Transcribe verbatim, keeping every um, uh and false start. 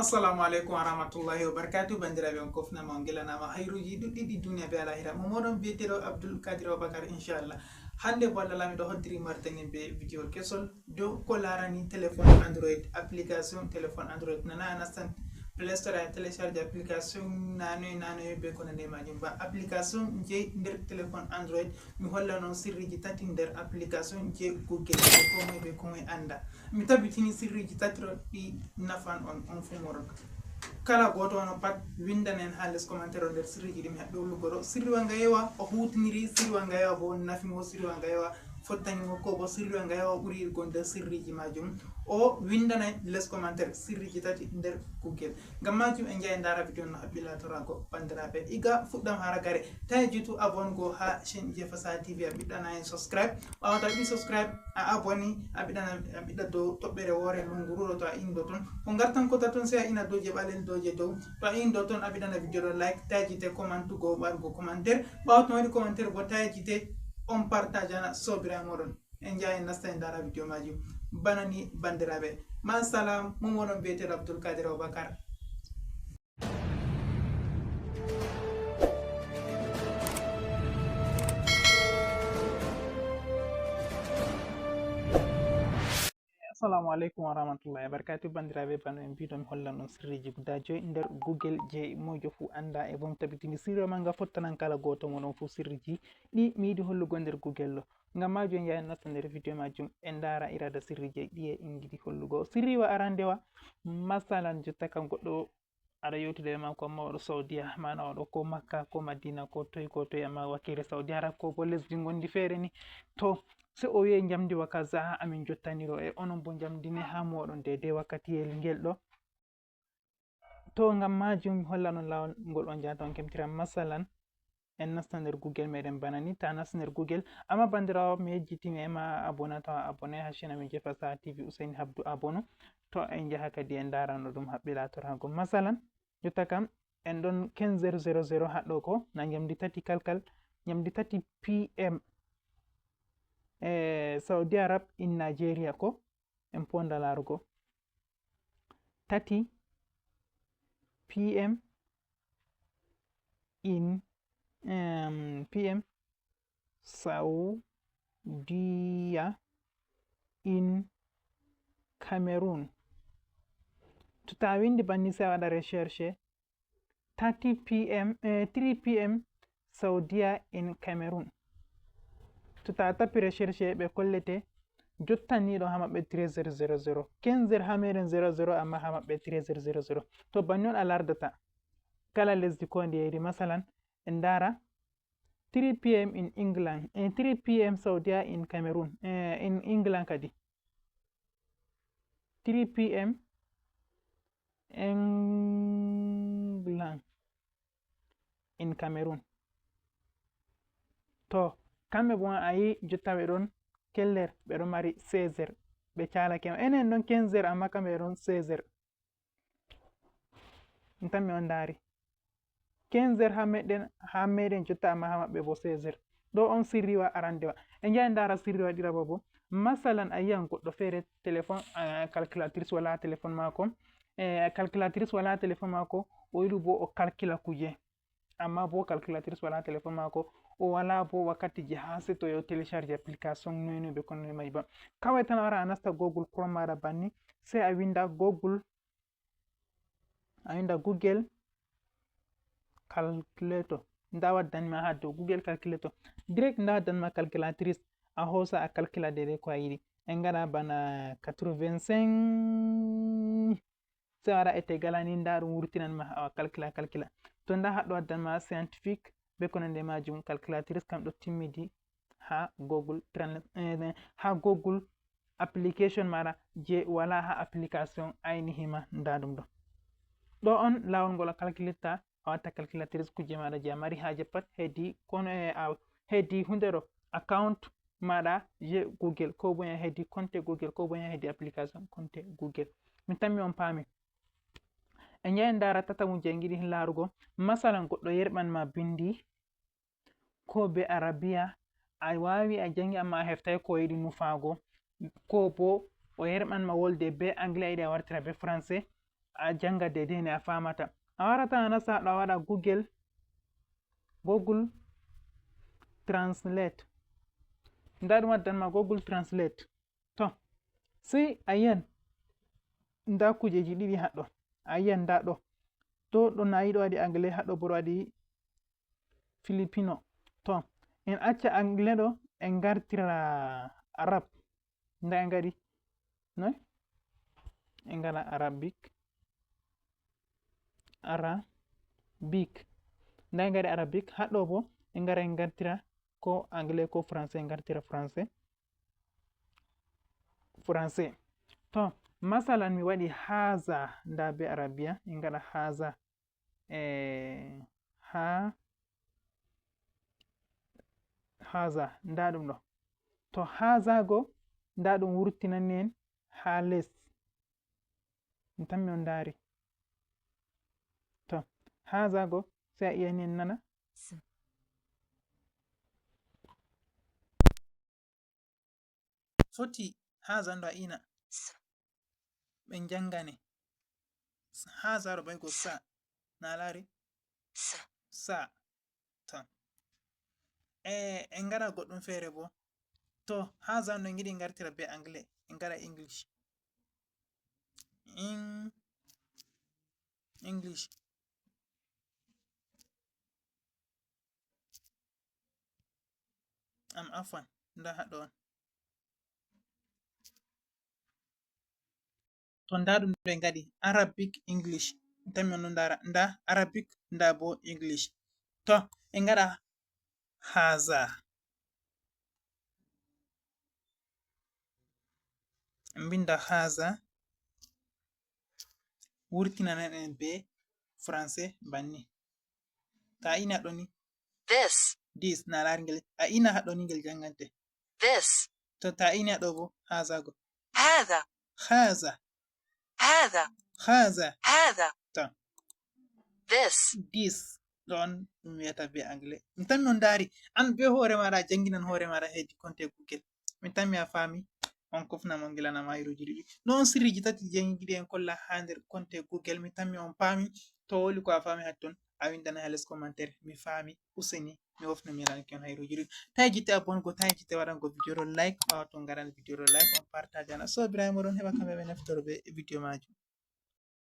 Assalamu aleykum wa rahmatullahi wa barakatuh. Bandiraɓe, on kofnama, on gelanama hayruji ɗuɗɗi ɗi duniya be alahira. Mo moɗon biyeteɗo Abdul Kadir Abubakar, inchallah. Hande bo Allah lamiɗo hoddiri martani be video kesol dow ko larani téléphone Android, application téléphone Android. Nana a nastan Play Store a télécharge application nanoe nanoe be ko nande majum ba. Application je nder téléphone Android, mi holla non sirriji tati nder application je Google je ko moy be ko moy anda. Mi tabitini sirriji tati ɗo ɗi nafan on, on fu moɗon. Kala goto on pat windana en ha les commentaire o nder sirriji ɗi mi haɓɓi hollugo ɗo. Sirriwa ngayewa o hutiniri, sirriwa ngayewa bo nafi mo, sirriwa ngayewa fottani mo, ko bo sirriwa ngayewa ɓuri yiɗugo nder sirriji majum. O windana en les commentaire sirriji tati nder Google. Ngam majum en jaa en ndara video no haɓɓi latorago bandiraɓe. Iga fuɗɗam ha ragare, tawi jutu abonne go ha chaîne Jefa Sa T V, a ɓiɗɗana en subscribe. Ɓawo to a ɓi subscribe, a abonne, a ɓiɗɗana, a ɓiɗɗa dow toɓɓere wore lunguruɗo to a indo ton. Ko ngartan ko ta ton sai a ina doje ɓalel doje dow. To a indo ton a ɓiɗɗana video ɗo like, tawi jite comment go waɗugo commentaire. Ɓawo to waɗi commentaire bo tawi jite on partage ana sobira moɗon. En jaa en nasta en ndara video majum. Bana ni bandiraɓe. Ma salam, mum wonon biyeteɗo Abdul Kadir Abubakar. Assalamu aleykum wa rahmatullahi wa barakatuh. Bandiraɓe, bano en mbiɗo mi hollan on sirriji guda joyi nder Google je mojo fu anda e bom tabitini sirri o manga fottanan kala goto moɗon fu sirriji ɗi mi yiɗi hollugo nder Google ɗo. Ngam majum en yaha en nasta nder video majum en ndara irada sirriji ɗi e en giɗi hollugo. Sirriwa arandewa, masalan jotta kam goɗɗo aɗa yewtude e makko amma oɗo Saudiya, mana oɗo ko Makka, ko Madina, ko toy, ko toy, amma wakere Saudi Arab ko bo lesdi gondi feere ni. To, se o wi'e njamdi wa kaza amin jottaniro e onon bo njamdi ne ha moɗon dede wakkatiyel ngel ɗo. To, ngam majum mi hollan on lawol ngol on jahata on kemtira. Masalan, en nasta nder Google meɗen bana ni, ta nasta nder Google. Amma bandirawo mi yejjitini e ma abona, tawa abonne ha chaîne amin Jefa Sa T V, Usaini Habdu abono. To en jaha kadi en ndara no ɗum haɓɓi latorago. Masalan, jotta kam en ɗon quinze zéro zéro zéro haɗɗo ko na njamdi tati kalkal, njamdi tati P M e Saudi Arab in Nigeria ko en ponda larugo. Tati P M in, em, P M Saudiya in Cameroon. To ta windi banni sai a waɗa recherche, thirty P M, eh, three P M Saudiya in Cameroon. To ta tapi recherche ɓe kollete jottaniɗo ha maɓɓe treize heures zéro zéro. Quinze heures ha meɗen zéro zéro, amma ha maɓɓe treize heures zéro zéro. To banni on a lardata kala lesdi ko ndi yeyri. Masalan, en ndara three P M in England, eh, three P M Saudiya in Cameroon, eh, in England kadi. Three P M England in Cameroon. To, kamɓe bo a yi jotta ɓe ɗon keller, ɓe ɗon mari seize heures. Ɓe calake ma. Enen ɗon quinze heures, amma kamɓe ɓe ɗon seize heures. Min tan mi on ndaari. Quinze heures ha meɗen, ha meɗen jotta, amma ha maɓɓe bo seize heures. Ɗo on sirriwa arandewa. En jaha en ndaara sirriwa ɗiɗaɓa bo. Masalan, a yiyan goɗɗo feere téléphone, eh, calculatrice wala téléphone maako. Eh, calculatrice wala téléphone maako, o yiɗi bo o calcula kuje. Amma bo calculatrice wala téléphone maako, o wala bo wakkatiji ha setoyo télécharge application noy noy be ko nandi mai ba. Kawai tan a wara a nasta Google Chrome maɗa banni, sai a winda Google, a winda Google Calculator. Nda waddan ma ha dow Google Calculator. Direct nda waddan ma calculatrice. A hosa a calcula dede ko a yiɗi. En ngaɗa bana quatre-vingt-cinq. Sai a wara e tegala ni, nda ɗum wurtinan ma a calcula, calcula. To nda haɗɗo waddan ma scientifique be ko nandi majum, calculatrice kam ɗo timmidi ha Google Trans-, eh, ha Google application maɗa je wala ha application ainihi ma, nda ɗum ɗo. Ɗo on lawol ngol a calculirta, a watta calculatrice kuje maɗa je a mari haje pat hedi kono e a, hedi hunde ɗo account maɗa je Google, ko bo ya hedi compte Google, ko bo ya hedi application compte Google. Mi tammi on paami. En yahi en ndaara tataɓum je en giɗi larugo. Masalan, goɗɗo yerɓan ma bindi ko be Arabiya, a wawi a jangi amma a heftai ko o yiɗi nufago, ko bo o yerɓan ma wolde be Anglais, a yiɗi a wartira be Français, a janga dedene a famata. A warata a nasa ɗo a waɗa google google translate. Nda ɗum addan ma google translate. To, sey a yiyan nda kujeji ɗiɗi haɗɗo. A yiyan nda ɗo to ɗo na yiɗo waɗi anglais haɗɗo bo waɗi filipino. To en acca anglais ɗo en gartira arab. Nda en gaɗi noy? En gaɗa arabic. Arabic. Nda en gaɗi arabic haɗɗo bo en gara en gartira ko anglais ko français en gartira français. Français. To masalan mi waɗi haza nda be arabia en gaɗa haza. E ha haza nda ɗum ɗo. To haza go nda ɗum wurtinani en ha les. Mi tammi on ndari. To haza go sey a iyani en nana. Foti haza ndo a ina. Ɓe njangane. Haza ɗo ɓay go sa na laari. Sa. To e en ngara goɗɗum feere bo. To haza no ngiɗi ngartira be anglais en ngara english. In english. Am afwan nda haɗo on. To nda ɗum ɗo en ngaɗi arabic english. Tammi on no ndara nda arabic nda bo english. To en ngaɗa haza. En mbinda haza wurtinanan en be français banni. Ta ina ɗoni. This. This na laari ngel a ina haɗoni ngel jangante. This. To ta ina ɗo bo haza go. Haza. Haza. Haza. Haza. Haza. To this. This ɗon ɗum wiyata be anglais. Mi tammi on ndaari an be hoore maɗa a janginan hoore maɗa hedi konte google. Mi tammi a faami. On kofna mo ngilanama hiruji ɗiɗi no on sirriji tati jangiɗi en kolla ha nder konte google. Mi tammi on paami. To woli ko a faami hatton a windana ha les commentaire mi faami. Useni mi wofna mi ranki on hayruji ɗiɗi. Tawi jitte abongo tawi jitte waɗango video ɗo like ɓawa to ngaran video ɗo like on partage ana sobiraɓe moɗon heɓa kamɓe ɓe naftoro be video majum.